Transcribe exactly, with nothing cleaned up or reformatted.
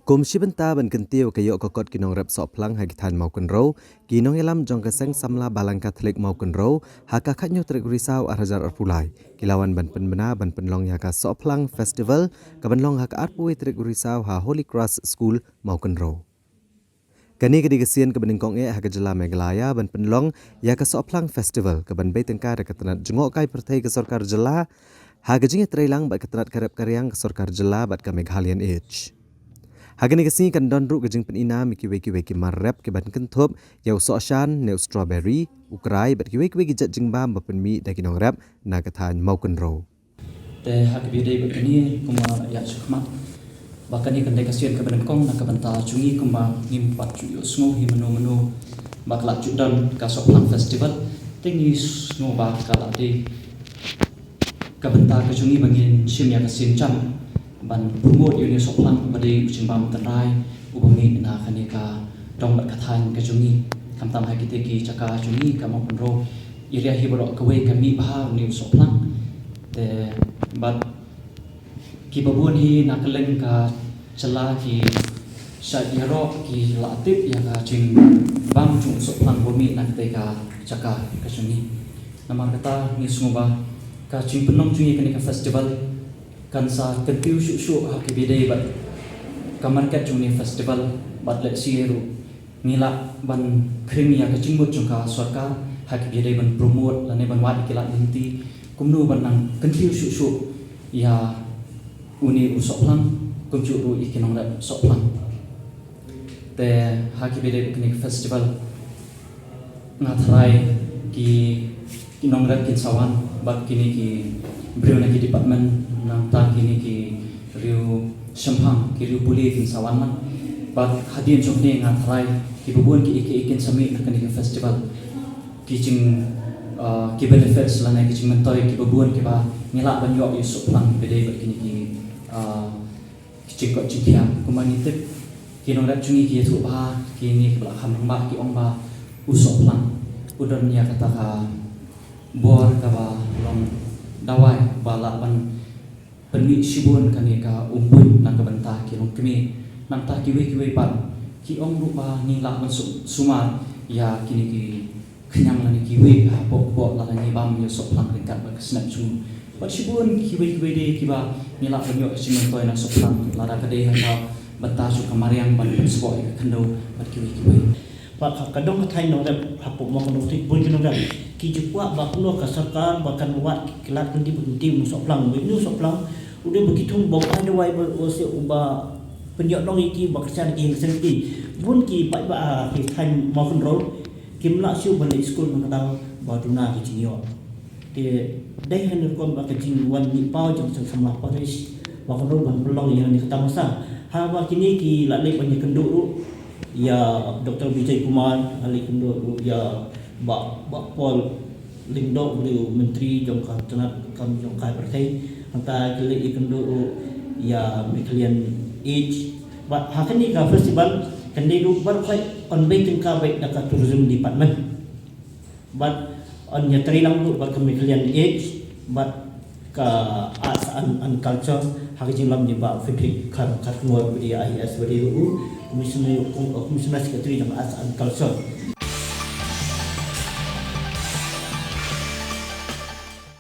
Kum shi bynta ban kyntiew ka ïoh ka kot ki nongrep sohphlang ha ki thaiñ Mawkynrew, ki nongïalam jong ka Seng Samla Balang Katholik Mawkynrew, ha ka khatñiew tarik Risaw arhajar arphew lai, ki la wan ban pynbna ban pynlong ïa ka Sohphlang Festival, ka ban long ha ka arphew wei tarik Risaw ha Holy Cross School Mawkynrew. Kane ka dei ka sien kaba nyngkong eh ha ka jylla Meghalaya ban pynlong ïa ka Sohphlang Festival, ka ban bei tyngka da ka tnat jngohkai pyrthei ka sorkar jylla, ha ka jingïatreilang bad ka tnat ka rep ka riang ka sorkar jylla bad ka Meghalayan Age. Ha kane ka sngi kan don ruh ka jingpynïna ïa kiwei kiwei ki mar rep ki ban kynthup ïa u sohshan ne u strawberry, u krai bad kiwei kiwei ki jait jingbam ba pynmih da ki nongrep na ka thaiñ Mawkynrew. Te ha kaba ïadei bad kane kumba ïa shu khmat ba kane kan dei ka sien kaba nyngkong na ka bynta jong ngi kumba ngim pat ju ïohsngew hi mano mano ba ka la ju don ka Sohphlang Festival. Te ngi sngew ba ka la dei ka bynta ka jong ngi ba ngin shim ïa ka sien jam ban promote ïa une u sohphlang uba dei u jingbam tynrai uba mih na kane ka dong bad ka thaiñ ka jong ngi. Khamtam ha kite ki jaka jong ngi ka Mawkynrew area hi baroh kawei ka mih bha une u sohphlang. Te bad kiba bun hi na kylleng ka jylla ki shait ïaroh ki la tip ïa ka jingbam jong u sohphlang ba mih na kate ka jaka ka jong ngi. Namar kata ngi sngew ba ka jingpynlong jong ngi kane ka festival kan sa kyntiew shuh shuh ha kaba ïadei bad ka market jong une u festival bad lehse ruh ngi lah ban khring ïa ka jingmut jong ka sorkar ha kaba ïadei ban promote lane ban wad ïa ki lad lynti kumno ban nang kyntiew shuh shuh ïa une u sohphlang kumjuh ruh ïa ki nongrep sohphlang. Te ha kaba ïadei bad kane ka festival nga tharai ki, ki nongrep kin sa wan bad kine ki briew na ki department nangta kine ki riew shemphang ki riew pule kin sa wan lang. Bad hadien jong kine nga tharai kiba bun ki, ki, kin sa mih na kane ka festival ki jing, uh, ki benefits lane ki jingmyntoi kiba bun kiba ngi lah ban ïoh ïa u sohphlang kaba dei bad kine ki, uh, ki jingkoit jingkhiah. Kumba ngi tip ki nongrep jong ngi ki ïathuh bha, kine kiba la kham rangbah ki ong ba u sohphlang u don ïa kata ka bor kaba long dawai ba lah ban pynmih shibun kane ka umbuit na ka bynta ki longkmie. Nangta kiwei kiwei pat ki ong ruh ba ngi lah ban su-, sumar ïa kine ki khñiang lane kiwei hapoh kpoh lada ngi bam ïa u sohphlang ryngkat bad ka snep jong u. Bad shibun kiwei kiwei de kiba ngi lah ban ïoh ka jingmyntoi na u sohphlang lada ka dei ha ka bynta jong ka mariang ban pynsboh ïa ka khyndew bad kiwei kiwei. Bad ha ka dong ka thaiñ nongrep hapoh Mawkynrew bun ki nongrep ki ju kwah ba kumno ka sorkar ba kan wad ki lad kyntiew ba kyntiew ïa une u sohphlang, ba une u sohphlang u dei ba ki thung ba bai dawai ba u se uba pynïoh dong ïa ki ba kyrshan ki, ki seng ki. Bun ki paidbah ha ki thaiñ Mawkynrew kim lah shuh ban leit skul namar ka daw ba duna ki jingïoh. Te dei ha kane rukom ba ka jingwan mih paw jong Seng Samla Parish Mawkynrew ban pynlong ïa kane ka tamasa. Haba kine ki la leit ban ïakynduh ruh ïa Doctor Vijay Kumar, la leit kynduh ruh ïa Bah, Bah Paul Lyngdoh, u dei u myntri jong ka tnat kam jong ka pyrthei. Nangta ki leit ïakynduh ruh ïa Meghalayan Age. Bad ha kane ka festival kan dei ruh baroh khoit yn bei tyngka beit da ka tourism department. Bad yn ïatreilang ruh bad ka Meghalayan Age bad ka Arts and, and Culture ha ka jingïalam jong Bah Frederick Kharkongor, ba dei I A S, ba dei ruh u Commissioner, Commissioner Secretary jong Arts and Culture.